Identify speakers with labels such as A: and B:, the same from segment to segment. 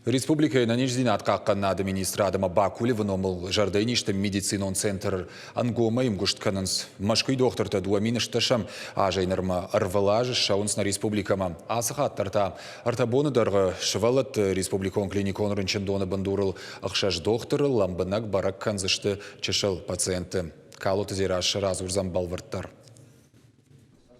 A: Республикӕйы ӕнӕниздзинад хъахъхъӕнынады министрад ӕмӕ Бакулевы номыл зӕрдӕнизты медицинон центр ӕнгомӕй ӕмгуыст кӕнынц. Мӕскуыйы дохтыртӕ 2010 азӕй нырмӕ ӕрвылаз ссӕуынц нӕ республикӕмӕ. Ацы хатт дӕр та 3 боны дӕргъы сывӕллӕтты республикон клиникон рынчындоны бындурыл ӕхсӕз дохтыры лӕмбынӕг бӕрӕг кӕндзысты чысыл пациентты. Калоты Дзерассӕ радзурдзӕн бӕлвырддӕр.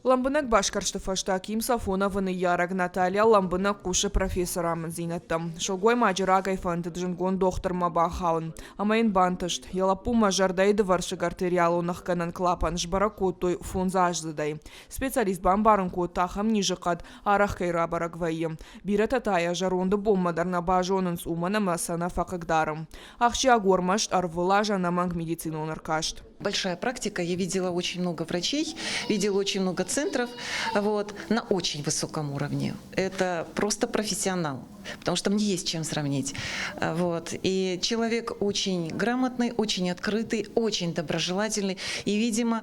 B: Лӕмбынӕг басгӕрсты фӕстӕ Ким Сафоновы ныййарӕг Наталья лӕмбынӕг хъусы профессоры амынддзинӕдтӕм. Сылгоймаджы рагӕй фӕндыд зындгонд дохтырмӕ бахауын. Ӕмӕ йын бантыст. Йӕ лӕппумӕ зӕрдӕйы дывӕрсыг артериалон ӕхгӕнӕн клапан сбӕрӕг кодтой фондзаздзыдӕй. Специалист бамбарын кодта, ахӕм низы хъӕд арӕх кӕй рабӕрӕг вӕййы. Бирӕтӕ та йӕ зӕронды бонмӕ дӕр нӕ базонынц, уымӕн ӕмӕ сӕ нӕ фӕхъыгдары. Ахсджиаг у ӕрмӕст ӕрвылаз ӕнӕмӕнг медицинон ӕркаст.
C: Большая практика, я видела очень много врачей, видела очень много центров, вот, на очень высоком уровне. Это просто профессионал, потому что мне есть чем сравнить. Вот. И человек очень грамотный, очень открытый, очень доброжелательный и, видимо,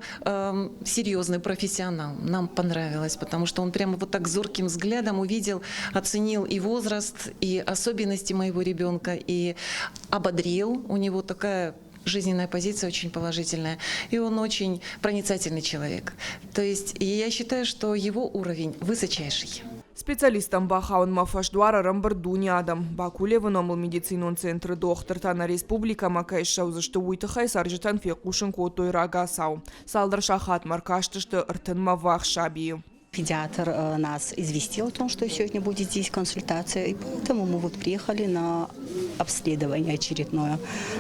C: серьезный профессионал. Нам понравилось, потому что он прямо вот так зорким взглядом увидел, оценил и возраст, и особенности моего ребенка, и ободрил. У него такая жизненная позиция очень положительная, и он очень проницательный человек. То есть я считаю, что его уровень высочайший.
B: Специалисттӕм бахауынмӕ фӕсдуар ӕрӕмбырд дуне адӕм. Бакулевы номыл медицинон центры дохтыртӕ нӕ республикӕмӕ кӕй ссӕудзысты, уый тыххӕй цӕрджытӕн фехъусын кодтой рагацау. Цалдӕр сахатмӕ ӕркастысты ӕртынмӕ ввахс сабийы.
D: Педиатр нас известил о том, что сегодня будет здесь консультация, и поэтому мы вот приехали на обследование очередное.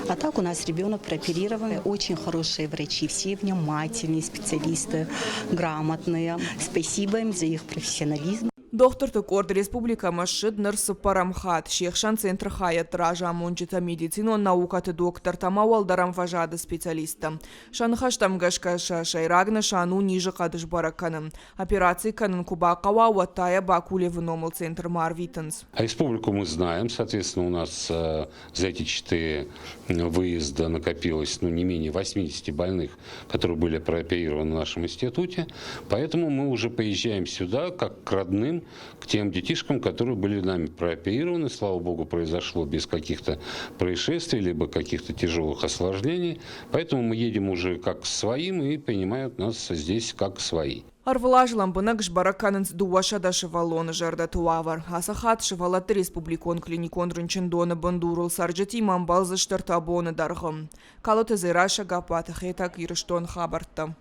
D: А так у нас ребенок прооперирован. Очень хорошие врачи, все внимательные специалисты, грамотные. Спасибо им за их профессионализм.
B: Дохтырты къорд республикӕмӕ ссыд ныр цыппӕрӕм хатт. Се хсӕн центры хайӕдты разамонджытӕ, медицинон наукӕты доктортӕ ӕмӕ уӕлдӕр ӕмвӕзады специалисттӕ. Сӕ ныхӕстӕм гӕсгӕ сӕ сӕйраг нысан у низы хъӕд сбӕрӕг кӕнын. Операци кӕнын куы бахъӕуа, уӕд та йӕ Бакулевы номыл центрмӕ арвитынц.
E: Республику мы знаем, соответственно, у нас за эти четыре выезда накопилось, ну, не менее 80 больных, которые были прооперированы в нашем институте. Поэтому мы уже поезжаем сюда, как к родным, к тем детишкам, которые были нами прооперированы. Слава богу, произошло без каких-то происшествий либо каких-то тяжелых осложнений. Поэтому мы едем уже как к своим, и принимают нас здесь как свои.
B: Ӕрвылаз лӕмбынӕг сбӕрӕг кӕнынц 200 сывӕллоны зӕрдӕты уавӕр. Ацы хатт сывӕллӕтты республикон клиникон рынчындоны бындурыл цӕрджытимӕ ӕмбӕлдзысты 3 боны дӕргъы. Калоты Дзерассӕ, Гаппаты Хетӕг, Ирыстон хабӕрттӕ.